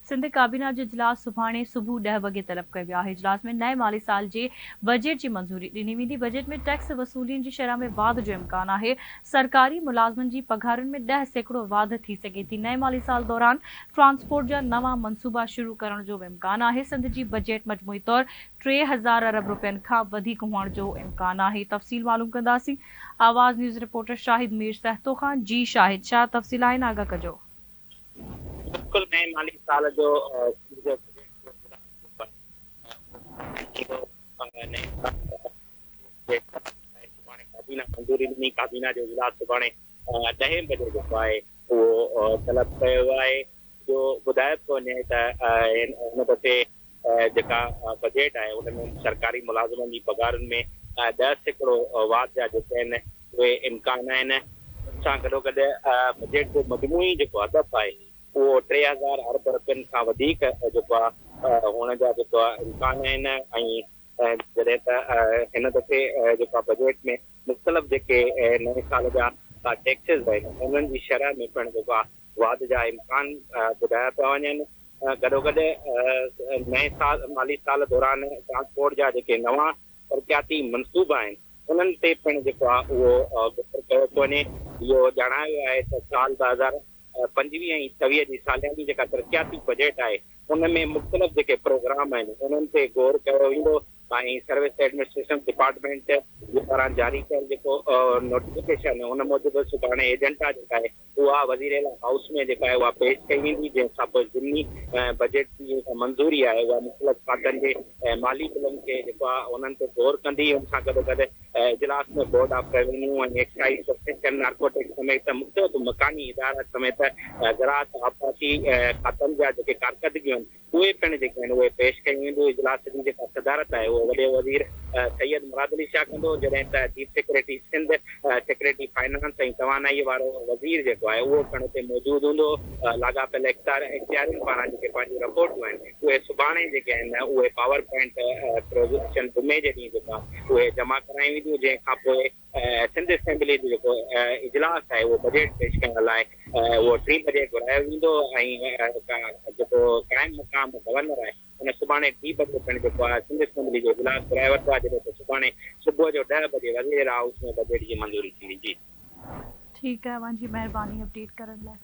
سنڌ ڪابينا جو اجلاس سڀاڻي صبح 10 وڳي طلب ڪيو ويو آهي. اجلاس ۾ نئين مالي سال جي بجيٽ جي منظوري ڏني ويندي. بجيٽ ۾ ٽيڪس وصولين جي شرح ۾ واڌ جو امڪان آهي. سرڪاري ملازمن جي پگهارن ۾ 10% واڌ ٿي سگهي ٿي. نئين مالي سال دوران ٽرانسپورٽ جا نوان منصوبا شروع ڪرڻ جو به امڪان آهي. سنڌ جي بجيٽ مجموعي طور 3000 ارب رپين کان وڌيڪ هئڻ جو امڪان آهي. تفصيل معلوم ڪنداسين آواز نيوز رپورٽر شاهد مير سهتو کان. جي شاهد ڇا تفصيل آهن آگاهه ڪجو. بلڪل نئين مالي سال جو سنڌ جو بجيٽ جو اجلاس جيڪو آهي اهو ٿيندو. نئين سال جي سڀاڻي ڪابينا منظوري ڏني. ڪابينا جو اجلاس سڀاڻي ڏهين بجي جيڪو آهي اهو طلب ڪيو ويو آهي. اهو ٻڌايو پيو وڃي ته هن دفعي جيڪا بجيٽ آهي ان ۾ سرڪاري ملازمن جي پگهارن ۾ 10% واڌ جا جيڪي آهن اهي امڪان آهن. ان سان گڏوگڏ بجيٽ جو مجموعي جيڪو هدف آهي اهو 3000 ارب رپين کان وڌيڪ جيڪو آهي هئڻ جا جيڪو آهي امڪان آهن ۽ جڏهن ته هن دفعي جيڪو آهي بجيٽ ۾ مختلف جيڪي نئين سال جا ٽيڪسز آهن انهن جي شرح ۾ پڻ جيڪو آهي واڌ جا امڪان ٻڌايا پيا وڃن. گڏوگڏ نئين سال مالي سال دوران ٽرانسپورٽ جا جيڪي نوان ترقياتي منصوبا آهن انهن تي پڻ جيڪو آهي اهو غور ڪيو پيو وڃي. اهو ڄاڻايو ويو آهي ته سال 2025 ۽ 26 جي سالياني جيڪا ترقياتي بجيٽ آهي ان ۾ مختلف جيڪي پروگرام آهن انهن تي غور ڪيو ويندو ۽ سروس ايڊمنسٽريشن ڊپارٽمينٽ جي پاران جاري ڪيل جيڪو نوٽيفڪيشن ان موجب سڀاڻي ايجنڊا جيڪا آهي اها وزيراعليٰ هائوس ۾ جيڪا آهي اها پيش ڪئي ويندي، جنهن کان پوء ضمني بجيٽ جي جيڪا منظوري آهي اها مختلف کاتن جي مالي بلن کي جيڪو آهي انهن تي غور ڪندي. ان سان گڏوگڏ اجلاس ۾ board of revenue ۽ excise, taxation, narcotics سميت مختلف مڪاني ادارا سميت زراعت، آبپاشي کاتن جا جيڪي ڪارڪردگيون آهن اهي پڻ جيڪي آهن اهي پيش ڪيون وينديون. اجلاس جي جيڪا صدارت آهي اهو وڏي وزير سيد مراد علي شاهه ڪندو، جڏهن ته chief secretary Sindh, secretary finance ۽ توانائي وارو وزير جيڪو آهي اهو پڻ اتي موجود هوندو. لاڳاپيل اختيارين پاران جيڪي پنهنجون رپورٽون آهن اهي سڀاڻي جيڪي آهن اهي پاور پوائنٽ پريزنٽيشن جمعي جي ڏينهن جيڪا اهي جمع ڪرايون وينديون، جنهن کانپوء سنڌ اسيمبلي جو جيڪو اجلاس آهي اهو بجيٽ پيش ڪرڻ لاء اهو ٽين بجي گهرايو ويندو ۽ جيڪو قائم مقام گورنر آهي ان سڀاڻي ٽي بجي پڻ جيڪو آهي سنڌ اسيمبلي جو اجلاس گهرائي ورتو آهي جڏهن ته سڀاڻي صبح جو 10 بجي وزير اعليٰ هائوس ۾ بجيٽ جي منظوري ٿيندي. جي. ٺيڪ آهي اوهان جي مهرباني اپڊيٽ ڪرڻ لاء.